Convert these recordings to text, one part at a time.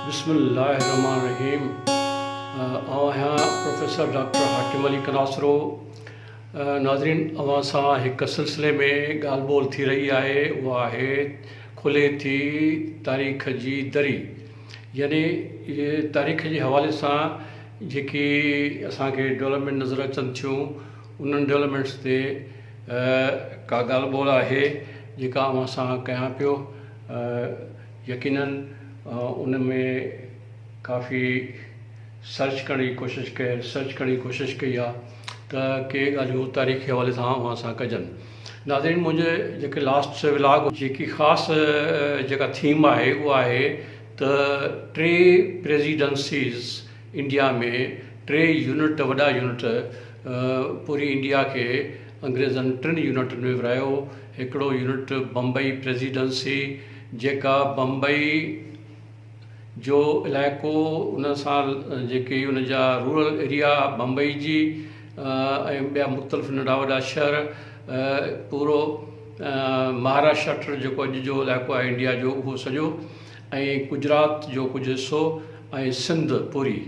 بسم الله الرحمٰن الرحيم آئون آهيان پروفيسر ڊاڪٽر حاڪم علي ڪناسرو ناظرين اوهان سان هڪ سلسلي ۾ ڳالهه ٻولهه ٿي رهي آهي اها آهي کلي ٿي تاريخ جي دري يعني تاريخ جي حوالي سان جيڪي اسان کي ڊولپمينٽ نظر اچن ٿيون انهن ڊولپمينٽس تي ڪا ڳالهه ٻولهه آهي جيڪا اوهان سان ڪيان پيو يقينن ان ۾ ڪافي سرچ ڪرڻ جي ڪوشش ڪئي ريسرچ ڪرڻ جي ڪوشش ڪئي آهي ته ڪي ڳالهيون تاريخي حوالي سان اوهان سان ڪجن ناظرين منهنجي جيڪي لاسٽ ولاگ جيڪي خاص جيڪا ٿيم آهي اها آهي ته ٽي پريزيڊنسيز انڊيا ۾ ٽي يونٽ وڏا يونٽ پوري انڊيا کي انگريزن ٽن يونٽن ۾ ورهايو هڪڙو يونٽ بمبئي پريزيڊنسي جيڪا بمبئي جو علائقو ان سان جيڪي ان جا رورل ايريا بمبئي جي ۽ ٻيا مختلف ننڍا وڏا شهر پورو مهاراشٽر جيڪو اڄ جو علائقو آهي انڊيا جو اهو سڄو ۽ گجرات جو ڪجهه حصو ۽ سنڌ پوري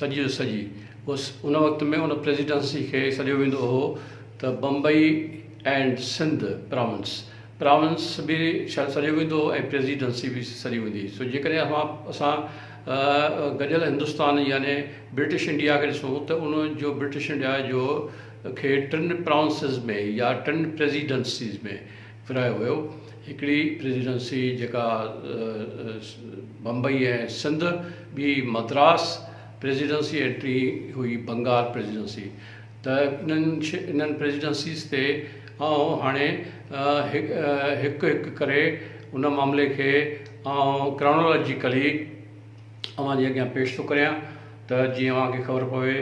سڄي جو سڄي ان وقت ۾ ان پريزيڊنسي کي سڏيو ويندو هو ته Bombay and Sindh province province به شايد سڏيو ويندو هو ۽ پريزيڊنسي به سڏي ويندي هئي سو جيڪڏهن اسان اسان گڏيل هندستان يعني برٽش انڊيا کي ڏسون ته ان جو برٽش انڊيا جو کي ٽن پراونسز ۾ يا ٽن پريزيڊنسيز ۾ ورهايو ويو. هڪڙي پريزيڊنسي جيڪا بمبئي ۽ سنڌ، ٻي مدراس پريزيڊنسي ۽ ٽين هئي بنگال پريزيڊنسي. ته انهن انهن پريزيڊنسيز تي آئون هاڻي هڪ هڪ ڪري ان معاملي کي آئون ڪرانالاجيڪلي اوهان جي اڳيان پيش ٿو ڪريان ته جيئن اوهان کي خبر پوي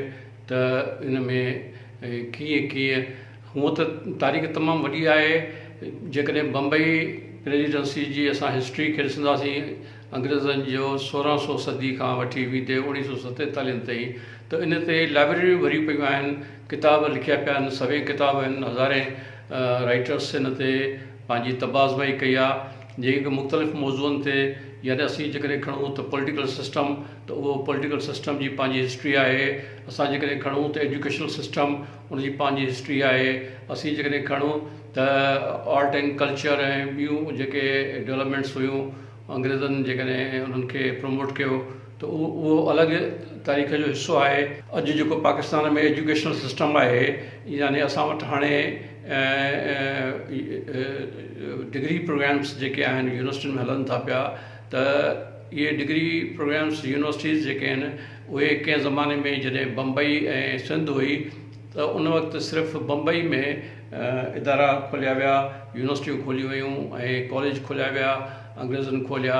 ته ان ۾ ڪيئن ڪيئن هونء ته تاريخ تمام وڏي آهي، جيڪڏهن بمبئي پريزيڊنسي جي اسان هسٽري کي ڏسنداسين، انگريزن جو 16 سو صدي کان وٺي ويندي 1947 تائين ته ان تي لائبريريون ڀريون پيون آهن، ڪتاب لکيا پيا آهن، سوين ڪتاب آهن، هزارين رائيٽرس ان تي پنهنجي طبع آزمائي ڪئي آهي، جيڪي مختلف موضوعن تي يعني اسين جيڪڏهن کڻون ته پوليٽيڪل سسٽم ته اهو پوليٽيڪل سسٽم جي پنهنجي هسٽري آهي، اسان جيڪڏهن کڻون ته ايجوڪيشنل سسٽم ان جي پنهنجي هسٽري آهي. اسين جيڪڏهن کڻون ته آرٽ اينڊ ڪلچر ۽ ٻيون جيڪي ڊولپمينٽس هيون انگريزن جيڪڏهن انهن کي پروموٽ ڪيو ته اهو الڳ تاريخ جو حصو آهي. اڄ جيڪو پاڪستان ۾ ايجوڪيشنل سسٽم آهي يعني اسان وٽ هاڻي ڊگري پروگرامس جيڪي آهن يونيورسٽين ۾ هلن ٿا پيا ته اهي ڊگري پروگرامس يونيورسٽيز جيڪي آهن اهي ڪنهن زماني ۾ جڏهن بمبئي ۽ سنڌ هئي ته ان وقت صرف بمبئي ۾ ادارا کوليا ويا، يونيورسٽيون کوليون ويون ۽ ڪاليج کوليا ويا، انگريزن کوليا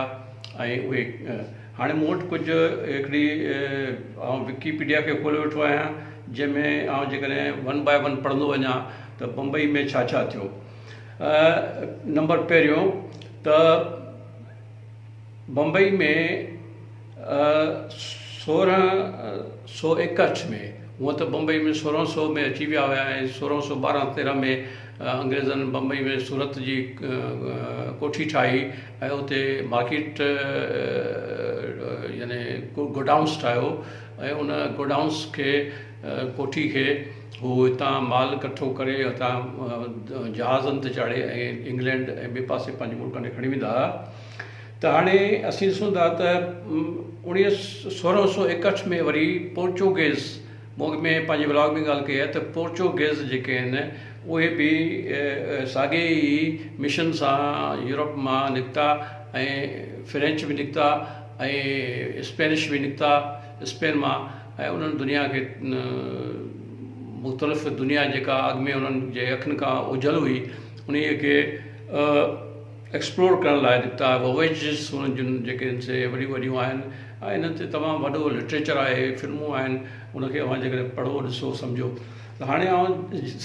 ۽ اهي هاڻي مون وٽ ڪجهه هڪڙي آئون وڪيپيڊيا کي کولي ويٺو آهيان جنهن ۾ آئون جيڪڏهن ون باء ون پڙهندو وڃان ته بمبئي ۾ ڇا ڇا ٿيو. نمبر پهريون ته بمبئي ۾ 1661 ۾ هونء ته بمبئي ۾ 1600 ۾ اچي ويا هيا ۽ 1612 13 ۾ انگريزن بمبئي ۾ سورت جي ڪوٺي ٺاهي ۽ اتي مارڪيٽ يعني گوڊائونس ٺاهيو ۽ ان گوڊائونس کي ڪوٺي کي هو هتان مال ڪٺو ڪري هتان جهازن تي چاڙهي ۽ انگلينڊ ۽ ٻئي پاسي پنهنجي ملڪن ڏي کڻي ويندا هئا. ته هاڻي اسين ڏسون ٿا ته اوڻيهه 1661 ۾ وري پورچوگيز مون اڳ ۾ پنهنجي بلاگ ۾ ڳالهه ڪئي آهي ته پورچوگيز جيڪي آهن اهي به ساڳئي ئي مشن سان يورپ مان نڪتا ۽ فرينچ به نڪتا ۽ اسپينش به نڪتا اسپين مان ۽ انهن دنيا کي مختلف دنيا جيڪا اڳ ۾ انهن جي اکين کان اوجهل هئي انهيء کي ايڪسپلور ڪرڻ لاء نڪتا وويجز انهن جون جيڪي آهن سي وڏيون وڏيون آهن ۽ انهن تي تمام وڏو لٽريچر آهي فلمون آهن ان کي اوهان جيڪڏهن پڙهو ڏسو سمجهو ته هاڻي آئون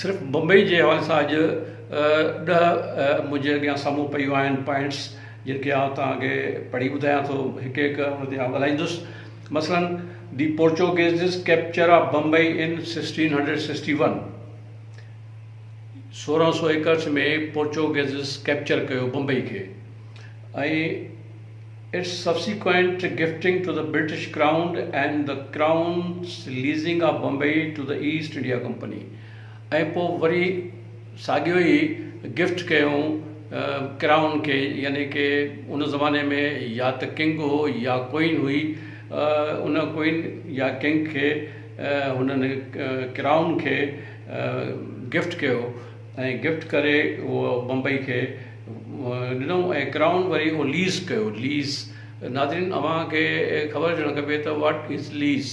صرف بمبئي جي حوالي سان اڄ 10 منهنجي اڳيان سامهون پيون آهن پوائنٽس جن کي آئون توهان کي پڙهي ٻڌايان ٿو هڪ هڪ ان تي آئون ڳالهائيندس مثلاً the Portugueses capture of Bombay in 1661 1661 ۾ Portugueses capture ڪيو بمبئي کي ۽ Its subsequent gifting to the British Crown and the Crown's leasing of Bombay to the East India Company ۽ پوء وري ساڳيو ئي گفٽ ڪيائون ڪرائون کي يعني ڪي ان زماني ۾ يا ته ڪنگ هو يا ڪوئين هئي ان ڪوئين يا ڪنگ کي هنن ڪرائون کي گفٽ ڪيو ۽ گفٽ ڪري اهو بمبئي کي ڏنو ۽ ڪرائون وري اهو ليز ڪيو ليز ناظرين اوهان کي خبر هجڻ کپي ته what is lease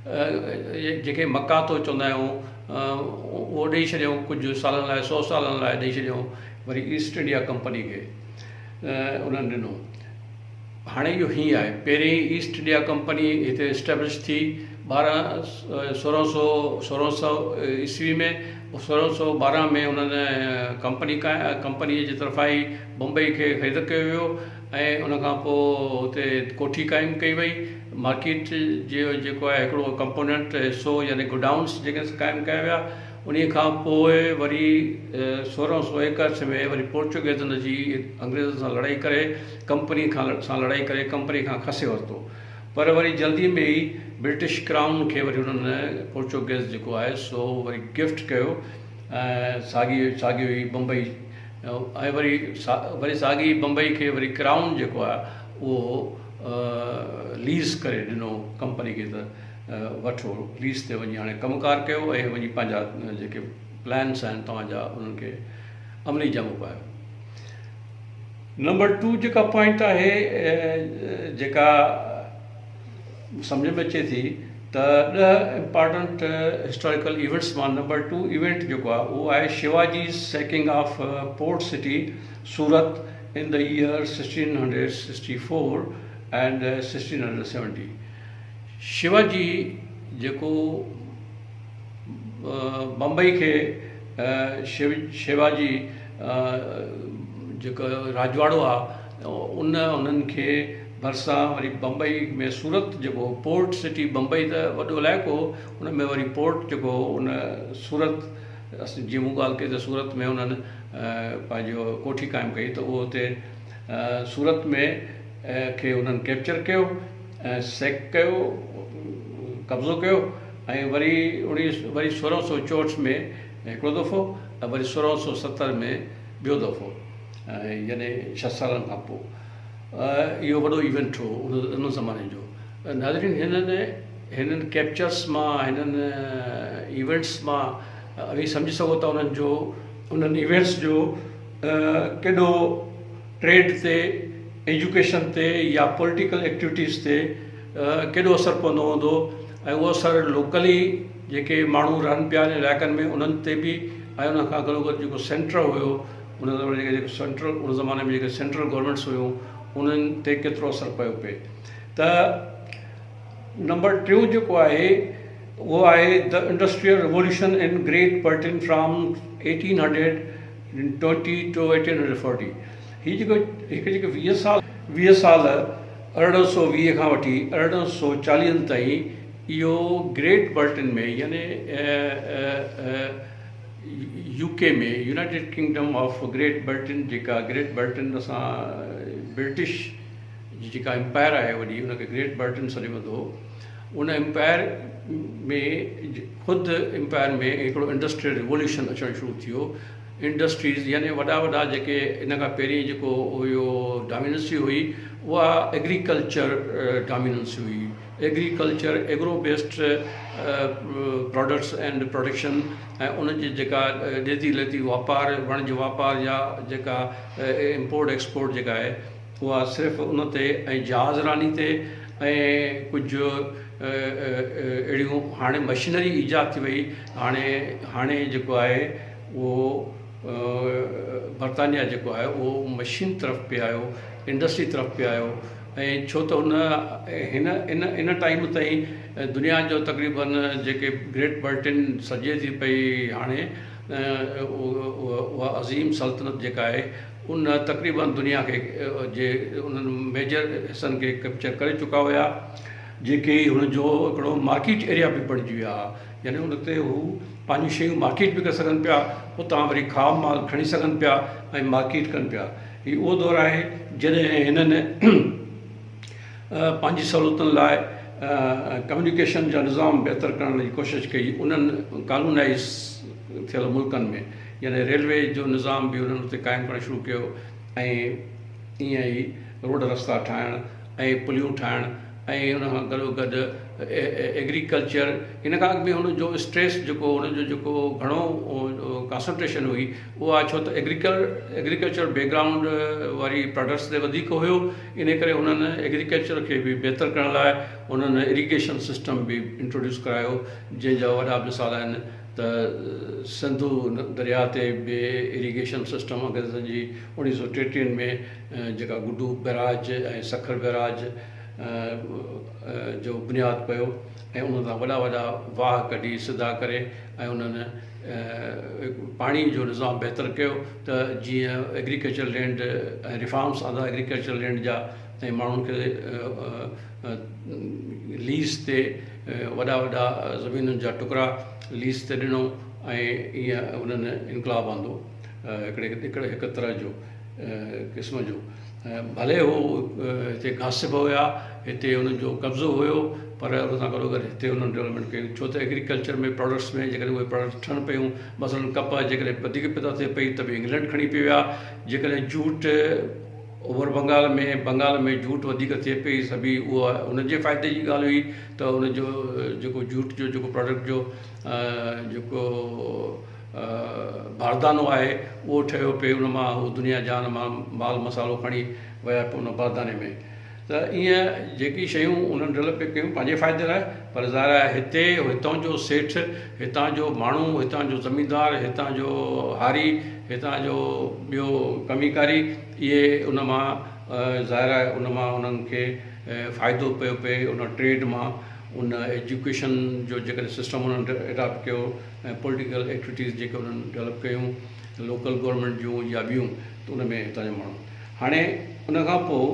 جيڪي مقاطو چوندا آهيون اهو ڏئي ڇڏيائون ڪجهه سالن لاء سو سالن لاء ڏئي ڇڏيائون وري ايسٽ انڊيا ڪمپني کي انهن ڏنو هاڻي اهو هيئن آهي پهرين ايسٽ انڊيا ڪمپني هتي اسٽيبلش ٿي ٻارهن سورهن سو سورهن سو عيسوي ۾ 1612 ۾ انهن ڪمپني ڪمپنيء جي طرفان ئي بمبئي کي خريد ڪيو ويو ۽ ان کان پوء اتي ڪوٺي قائم ڪئي وئي مارڪيٽ جو جيڪو آهي هڪڙو ڪمپوننٽ حصو يعني گوڊائونس جيڪي قائم ڪيا ويا انهيء کان پوء وري 1681 ۾ وري پورچوگيزن جي انگريزن سان لڙائي ڪري ڪمپني کان سان لڙائي ڪري ڪمپني کان کسي ورتو پر وري جلدي ۾ ئي برٽش ڪرائون کي وري انهن پورچوگيز جيڪو آهي سو وري گفٽ ڪيو ۽ ساڳي ساڳيو ئي بمبئي ۽ وري وري ساڳي بمبئي کي وري ڪرائون جيڪو آهي اهو ليز ڪري ڏنو ڪمپني کي ته وٺو ليز تي وڃي هاڻي ڪم ڪار ڪيو ۽ وڃي پنهنجا جيڪي پلانس آهن توهان جا انهن کي عملي جامو پايو. نمبر ٽو جيڪا پوائنٽ آهي جيڪا سمجهه ۾ اچي ٿي ته ڏهه امپارٽنٽ هسٽاريڪل ايونٽس مان نمبر ٽو ايونٽ جيڪو آهي اهو آهي Shivaji sacking of port city Surat in the year 1664 and 1670 Shivaji جيڪو بمبئي کي شيواجي جيڪو راجواڙو آ ان انهن کي ڀرسان وري بمبئي ۾ سورت جيڪو پورٽ سٽي بمبئي ته وڏو علائقو هو ان ۾ وري پورٽ جيڪو هو ان سورت جيئن مون ڳالهه ڪئي ته سورت ۾ انهن پنهنجو ڪوٺي قائم ڪئي ته اهو اتي سورت ۾ کي انهن ڪيپچر ڪيو ۽ سيڪ ڪيو، قبضو ڪيو ۽ وري اوڻيهه وري 1664 ۾ هڪڙو دفعو ۽ وري 1670 ۾ ٻيو دفعو يعني ڇهه سالن کان پوء اهو وڏو ايونٽ هو ان زماني جو. ناظرين هنن هنن ڪيپچرس مان هنن ايونٽس مان اوهين سمجهي سگهو ٿا انهن جو انهن ايونٽس جو ڪيڏو ٽريڊ تي، ايجوڪيشن تي يا پوليٽيڪل ايڪٽيوٽيز تي ڪيڏو اثر پوندو هوندو ۽ اهو اثر لوڪلي جيڪي ماڻهو رهن پيا ان علائقن ۾ انهن تي به ۽ ان کان گڏوگڏ جيڪو سينٽر هيو ان زماني جيڪي سينٽرل ان زماني ۾ جيڪي سينٽرل گورنمينٽس هيون انهن تي ڪيترو اثر پيو پئي ته نمبر ٽيون جيڪو آهي اهو آهي the industrial revolution in Great Britain from eighteen hundred twenty to eighteen hundred forty هي جيڪو هڪ جيڪي ويهه سال ويهه سال 1820 کان وٺي 1840 تائين اهو گريٽ برٽن ۾ يعني U K ۾ United Kingdom of Great Britain جيڪا گريٽ برٽن اسان برٽش جي جيڪا امپائر آهي وڏي ان کي گريٽ برٽن سڏيو ويندو هو ان امپائر ۾ خود امپائر ۾ هڪڙو انڊسٽريل ريوليوشن اچڻ شروع ٿي ويو انڊسٽريز يعني وڏا وڏا جيڪي ان کان پهرين جيڪو اهو ڊاميننسي هئي اها ايگريڪلچر ڊاميننسي هئي agriculture agro based products and production ۽ ان جي جيڪا ڏيتي ليتي واپار وڻج واپار يا جيڪا امپورٽ ايڪسپورٽ جيڪا آهي اها صرف ان تي ۽ جهاز راني تي ۽ ڪجهه اهڙيون هاڻي مشينري ايجاد ٿي وئي هاڻي هاڻي جيڪو آهي اهو برطانيا جيڪو آهي اهو مشين طرف پي آيو انڊسٽري طرف پي آيو ۽ ڇو ته هن هن ان ان ٽائيم تائين دنيا جو تقريبن جيڪي گريٽ برٽن سڏجي ٿي پئي هاڻي اها عظيم سلطنت جيڪا آهي ان تقريبن دنيا کي جي انهن ميجر حصن کي ڪيپچر ڪري چڪا هيا جيڪي هن جو هڪڙو مارڪيٽ ايريا به بڻجي ويا ها يعني ان تي هو پنهنجون شيون مارڪيٽ به ڪري سگهن پيا اتان وري خام مال کڻي سگهن پيا ۽ مارڪيٽ ڪن پيا هي اهو دور آهي جڏهن هنن پنهنجي سهولتن لاء ڪميونيڪيشن جا نظام بهتر ڪرڻ جي ڪوشش ڪئي انهن ڪالونائيز ٿيل ملڪن ۾ يعني ريلوي جو نظام به انهن اتي قائم ڪرڻ شروع ڪيو ۽ ائين ئي روڊ رستا ٺاهڻ ۽ پليون ٺاهڻ ۽ ان کان گڏو گڏ ايگريڪلچر ان کان اڳ ۾ ان جو اسٽريس جيڪو ان جو جيڪو گهڻو ڪانسنٽريشن هئي اها ڇو ته ايگريڪل ايگريڪلچر بيڪ گرائونڊ واري پراڊڪٽس تي وڌيڪ هيو ان ڪري انهن ايگريڪلچر کي به بهتر ڪرڻ لاء انهن اريگيشن سسٽم به انٽروڊيوس ڪرايو جنهن جا وڏا مثال آهن ته سنڌو درياء تي به اريگيشن سسٽم انگريزن جي اوڻيهه سو ٽيٽيهن ۾ جيڪا گڊو بئراج ۽ سکر بئراج جو بنياد پيو ۽ ان تان وڏا وڏا واهه ڪڍي سڌا ڪري ۽ انهن پاڻي جو نظام بهتر ڪيو ته جيئن ايگريڪلچر لينڊ ۽ ريفارمس آندا ايگريڪلچر لينڊ جا ۽ ماڻهن کي ليز تي وڏا وڏا زمينن جا ٽڪرا ليز تي ڏنو ۽ ائين انهن انقلاب آندو هڪڙي هڪڙي هڪ طرح جو قسم جو ڀلي هو هتي غاصب هيا هتي انهن جو قبضو هيو پر ان سان گڏو گڏ هتي انهن ڊولپمينٽ ڪئي ڇو ته ايگريڪلچر ۾ پراڊڪٽس ۾ جيڪڏهن اهي پراڊڪٽس ٺهن پيون مثلاً ڪپهه جيڪڏهن وڌيڪ پيدا ٿئي پئي ته به انگلينڊ کڻي پئي ويا جيڪڏهن جوٽ اوڀر بنگال ۾ بنگال ۾ جوٽ وڌيڪ ٿئي پئي سڀي اها ان جي فائدي جي ڳالهه هئي ته ان جو جيڪو جوٽ جو جيڪو پراڊڪٽ جو جيڪو باردانو آهي اهو ٺهيو پئي ان مان هو دنيا جهان مان مال مصالحو کڻي ويا پئي ان بارداني ۾ ته ائين جيڪي شيون انهن ڊولپ پئي ڪيون پنهنجي فائدي لاء پر ظاهر آهي هتي هتان جو سيٺ هتان جو ماڻهو هتان جو زميندار هتان جو هاري هتان جو ٻيو ڪمي ڪاري اهي ان مان ظاهر آهي ان مان انهن کي فائدو پيو پئي ان ٽريڊ مان ان ايجوڪيشن جو جيڪڏهن سسٽم انهن اڊاپٽ ڪيو ۽ پوليٽيڪل ايڪٽيوٽيز جيڪي انهن ڊولپ ڪيون لوڪل گورنمينٽ جون يا ٻيون ته ان ۾ هتان جا ماڻهو هاڻي ان کان پوء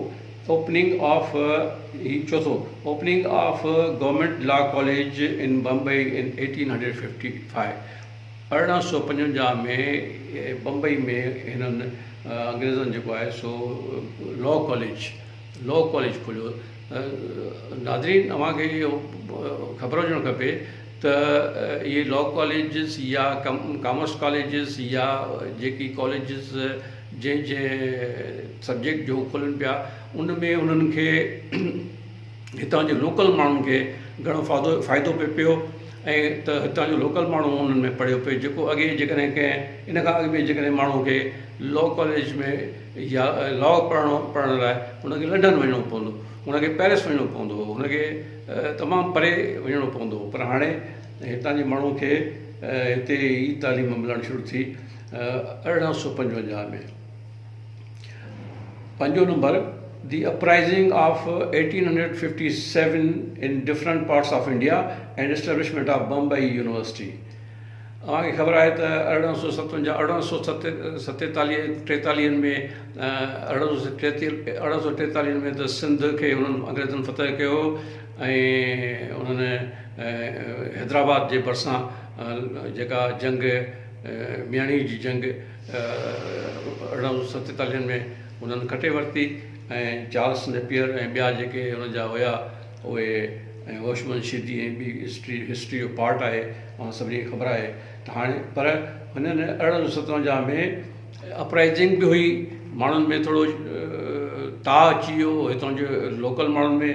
اوپننگ آف هي چوٿو opening of government law college in Bombay in 1855 1855 ۾ Bombay ۾ هنن انگريزن جيڪو آهي سو لا ڪاليج لا ڪاليج کوليو. ناظرين اوهان کي اهو خبر هجڻ کپي ته اهي لا ڪاليجز يا ڪامرس ڪاليجز يا جيڪي ڪاليجز جنهن جنهن سبجيڪٽ جو کولن پيا ان ۾ انهن کي هتان جي لوڪل ماڻهن کي گهڻو فائدو فائدو پئي پيو ۽ ته هتان جو لوڪل ماڻهو انهن ۾ پڙهيو پئي جيڪو اڳي جيڪڏهن ڪنهن ان کان اڳ ۾ جيڪڏهن ماڻهو کي لا ڪاليج ۾ يا لا پڙهڻو پڙهڻ لاء هن کي لنڊن وڃڻو پوندو هن کي پيرس وڃڻو پوندو هو هن کي تمام پري وڃڻو پوندو هو پر هاڻي هتان جي ماڻهو کي هتي ئي تعليم ملڻ شروع ٿي 1855 ۾. پنجون number the uprising of 1857 in different parts of India and establishment of Bombay university. اوهان کي خبر آهي ته 1857 1847 ٽيتاليهن ۾ 1843 ۾ ته سنڌ کي انهن انگريزن فتح ڪيو هو ۽ انهن حيدرآباد جي ڀرسان جيڪا جنگ مياڻي جي جنگ 1847 ۾ انهن کٽي ورتي ۽ چارلس نيپيئر ۽ ٻيا جيڪي ان جا هيا اهي ۽ هوشمند شيدي ۽ ٻي هسٽري هسٽري جو پارٽ آهي اوهان سڀني کي خبر آهي ته هاڻي پر هنن 1857 ۾ اپرائزنگ به هئي ماڻهن ۾ ٿورو تاء اچي ويو هتان جي لوڪل ماڻهن ۾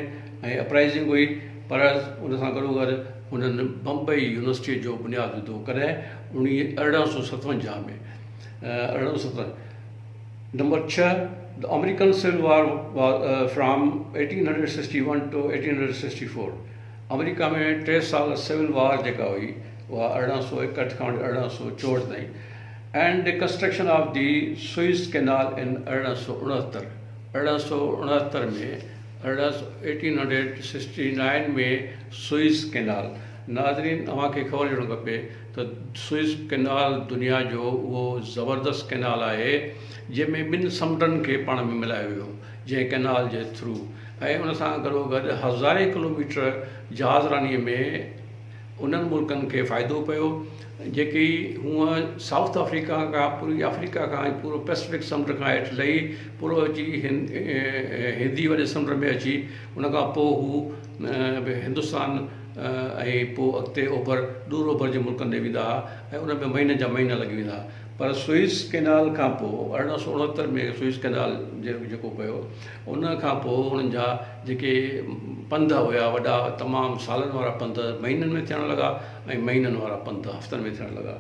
۽ اپرائزنگ هئي پر ان سان گڏو گڏ هنن بمبئي يونيورسٽيء جو بنياد وڌو ڪڏهن اوڻيهه 1857 ۾ 1857 نمبر ڇهه The American Civil War was from 1861 to 1864 America ۾ ٽي سال سول وار جيڪا هئي اها 1861 کان وٺي 1864 تائين and the construction of the Suez Canal in 1869 1869 ۾ 1869 ۾ Suez canal ناظرين اوهان کي خبر هجڻ کپي ته سوئز ڪئنال دنيا جو اهو زبردست ڪئنال آهي جنهن ۾ ٻن سمنڊن کي پاڻ ۾ ملايو ويو جنهن ڪئنال جي ٿرو ۽ ان سان گڏو گڏ هزارين ڪلوميٽر جهاز راني ۾ انهن ملڪن کي فائدو پيو جيڪي هونء سائوٿ آفريڪا کان پوري آفريڪا کان ۽ پورو پئسفڪ سمنڊ کان هيٺ لهي پورو اچي هندي وڏي سمنڊ ۾ اچي ان کان پوء هو هندستان ۽ پوء اڳتي اوڀر ڏور اوڀر جي ملڪن ڏي ويندا هئا ۽ ان ۾ مهينن جا مهينا لڳي ويندا هئا پر سوئز ڪئنال کان پوء 1869 ۾ سوئز ڪئنال جيڪو پيو ان کان پوء انهن جا جيڪي پنڌ هيا وڏا تمام سالن وارا پنڌ مهينن ۾ ٿيڻ لڳا ۽ مهينن وارا پنڌ هفتن ۾ ٿيڻ لڳا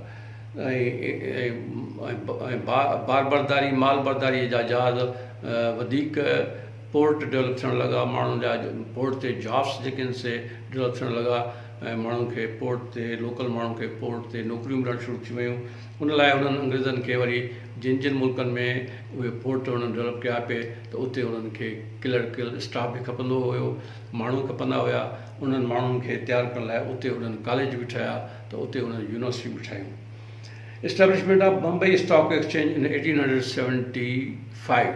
۽ بار برداري مال برداري جا جهاز وڌيڪ پورٽ ڊولپ ٿيڻ لڳا ماڻهن جا پورٽ تي جابس جيڪي آهن سي ڊولپ ٿيڻ لڳا ۽ ماڻهن کي پورٽ تي لوڪل ماڻهن کي پورٽ تي نوڪريون ملڻ شروع ٿي ويون ان لاء انهن انگريزن کي وري جن جن ملڪن ۾ اهي پورٽ انهن ڊولپ ڪيا پئي ته اتي انهن کي ڪلرڪل اسٽاف به کپندو هيو ماڻهو کپندا هيا انهن ماڻهن کي تيار ڪرڻ لاء اتي انهن ڪاليج به ٺاهيا ته اتي انهن يونيورسٽيون به ٺاهيون. Establishment of Bombay stock exchange in 1875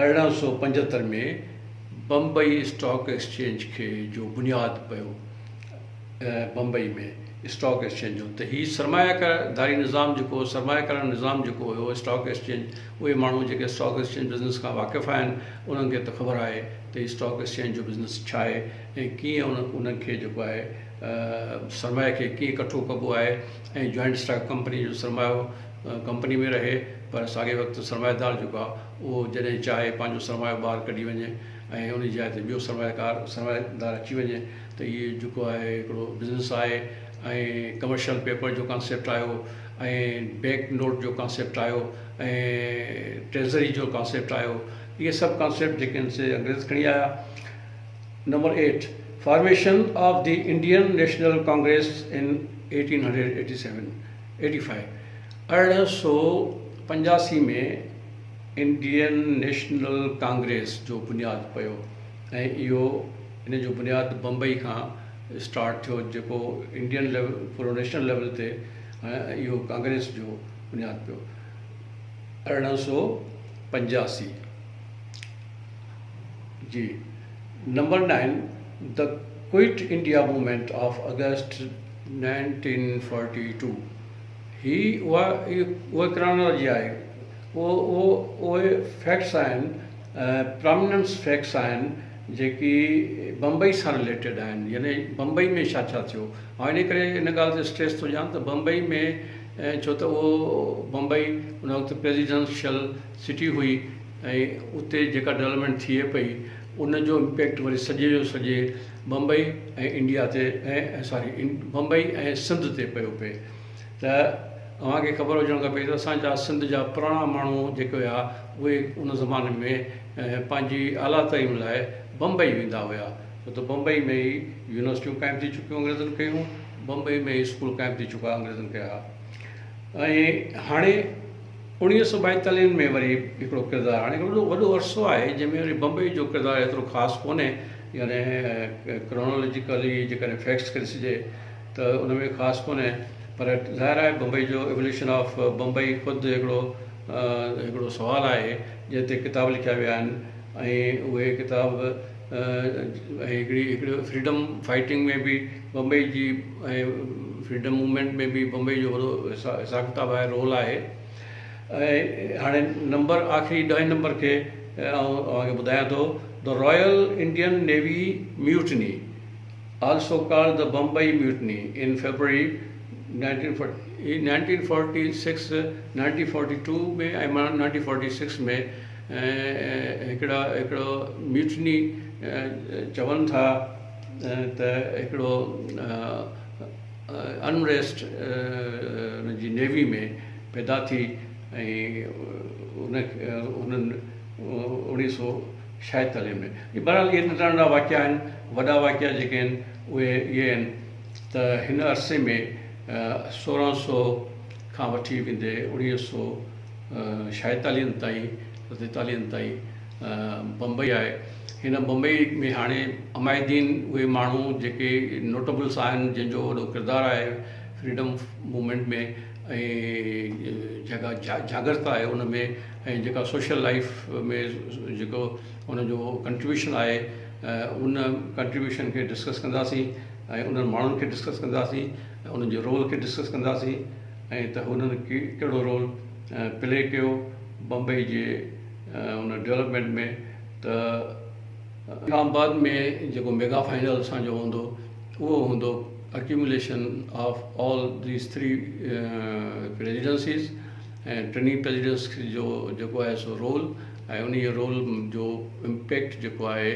1875 ۾ Bombay stock exchange کي جو بنياد پيو. بمبئي ۾ اسٽاڪ ايڪسچينج جو ته هي سرمايه داري نظام جيڪو سرمايه ڪارانه نظام جيڪو هيو اسٽاڪ ايڪسچينج اهي ماڻهو جيڪي اسٽاڪ ايڪسچينج بزنس کان واقف آهن انهن کي ته خبر آهي ته هي اسٽاڪ ايڪسچينج جو بزنس ڇا آهي ۽ ڪيئن انهن کي جيڪو آهي سرمايه کي ڪيئن ڪٺو ڪبو آهي ۽ جوائنٽ اسٽاڪ ڪمپني جو سرمايو ڪمپني ۾ رهي پر ساڳي وقت سرمايه دار جيڪو آهي اهو جڏهن چاهي پنهنجو سرمايو ٻاهر ڪڍي وڃي ۽ ان جي جاء تي ٻيو سرمايه ڪار سرمايه دار اچي وڃي ته هي جيڪو آهي هڪڙو بزنس آهي ۽ ڪمرشل پيپر جو ڪانسيپٽ آيو ۽ بينڪ نوٽ جو ڪانسيپٽ آيو ۽ ٽريزري جو ڪانسيپٽ آيو اهي سڀ ڪانسيپٽ جيڪي آهن سي انگريز کڻي آيا. Number 8 formation of the Indian National Congress in 1887 85 1885 ۾ Indian National Congress جو بنياد پيو ۽ اهو ان جو بنياد بمبئي کان اسٽارٽ ٿيو جيڪو انڊين ليول پورو نيشنل ليول تي اهو ڪانگريس جو بنياد پيو 1885 جي number 9 the quit India movement of August 1942 هي اها اها ڪرانالاجي آهي اهو اهو اهي فيڪٽس آهن پراميننس فيڪٽس آهن جيڪي بمبئي سان رليٽيڊ آهن يعني بمبئي ۾ ڇا ڇا ٿيو آئون انهي ڪري ان ڳالهه تي اسٽريس ٿو ڏيان ته بمبئي ۾ ڇو ته اهو بمبئي ان وقت پريزيڊنشل سٽي هئي ۽ اتي جيڪا ڊولپمينٽ ٿئي پئي ان جو امپيڪٽ وري سڄي جو سڄي بمبئي ۽ انڊيا تي ۽ ساري بمبئي ۽ سنڌ تي پيو پئي ته اوهان کي خبر هجڻ کپي ته اسان جا سنڌ جا پراڻا ماڻهو جيڪي هيا اهي ان زماني ۾ پنهنجي اعليٰ تعليم لاء بمبئي ويندا هيا ڇو ته بمبئي ۾ ئي يونيورسٽيون قائم ٿي چڪيون انگريزن ڪيون بمبئي ۾ ئي اسڪول قائم ٿي چڪا انگريزن ڪيا ۽ هاڻي 1942 ۾ وري هڪڙو ڪردار هاڻي هڪڙو وڏو عرصو آهي جنهن ۾ وري بمبئي جو ڪردار ايترو خاص ڪونهي يعني ڪرونالاجيڪلي جيڪڏهن فيڪٽس کي ڏسجي ته ان ۾ خاص ڪونهي پر ظاهر آهي بمبئي جو ايوليوشن آف بمبئي خود هڪڙو هڪڙو سوال آهي جنهن تي ڪتاب لکيا ويا آهن ۽ اهي ڪتاب ۽ هڪڙي هڪڙي فريڊم فائٽنگ ۾ به بمبئي جي ۽ فريڊم موومينٽ ۾ به بمبئي جو وڏو حساب ڪتاب آهي رول آهي ۽ هاڻي نمبر آخري ڏهين نمبر کي آئون اوهان کي ٻڌايان ٿو the Royal Indian Navy mutiny also called the Bombay Mutiny in February 1946, 1942 ۾ ۽ 1946 ۾ هڪڙا هڪڙو ميوٽني چون ٿا ته هڪڙو انريسٽ ان جي نيوي ۾ پيدا ٿي ۽ ان انهن 1946 ۾ بهرحال اهي ننڍا ننڍا واقعا آهن، وڏا واقعا جيڪي آهن اهي اهي آهن ته هن عرصي ۾ 1600 کان وٺي ويندي اوڻيهه سو ڇائيتاليهن تائين ستيتاليهن تائين بمبئي آهي. هن بمبئي ۾ هاڻي عمائدين اهي ماڻهو جيڪي نوٽبلس آهن جن جو وڏو ڪردار آهي فريڊم موومينٽ ۾ ۽ جيڪا جاڳرتا آهي ان ۾ ۽ جيڪا سوشل لائيف ۾ جيڪو ان جو ڪنٽريبيوشن آهي ان ڪنٽريبيوشن کي ڊسڪس ڪنداسين. ۽ انهن ماڻهن کي ڊسڪس ڪنداسين ۽ انهن جي رول کي ڊسڪس ڪنداسين ۽ ته هنن ڪهڙو رول پلي ڪيو بمبئي جي ان ڊولپمينٽ ۾ ته اسلام آباد ۾ جيڪو ميگا فائنل اسان جو هوندو اهو هوندو accumulation of all these three presidencies ۽ ٽنهي پريزيڊنس جو جيڪو آهي سو رول ۽ انهي رول جو امپيڪٽ جيڪو آهي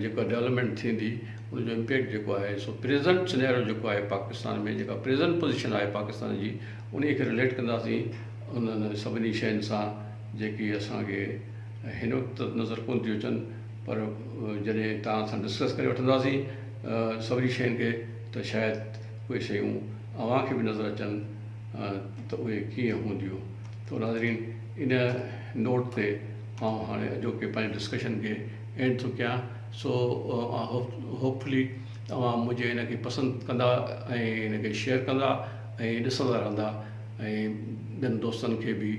جيڪا ڊولپمينٽ ٿيندي ان جو امپيڪٽ جيڪو آهي سو پريزنٽ سنيرو جيڪو آهي پاڪستان ۾ جيڪا پريزنٽ پوزيشن آهي پاڪستان جي انهي کي رليٽ ڪنداسين انهن سڀني شين سان جيڪي اسان کي هن وقت ته نظر ڪونه ٿيون اچن پر جڏهن توهان سان ڊسڪس ڪري وٺنداسين سڀني شين کي ته شايد اهي شيون اوهان کي به نظر اچن ته اهي ڪيئن هونديون ته ناظرين ان نوٽ تي آئون هاڻي اڄوڪي پنهنجي ڊسڪشن کي اينڊ ٿو ڪيان سو هوپ فلي اوهان منهنجي هن کي پسند ڪندا ۽ هن کي شيئر ڪندا ۽ ڏسندا رهندا ۽ ٻين دوستن کي به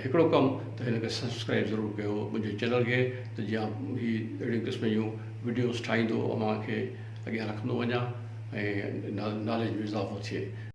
هڪڙو ڪم ته هن کي سبسڪرائب ضرور ڪيو منهنجي چينل کي ته جيئن هي اهڙي قسم جون وڊيوز ٺاهيندو اوهان کي اڳيان رکندو وڃان ۽ ناليج ۾ اضافو ٿئي.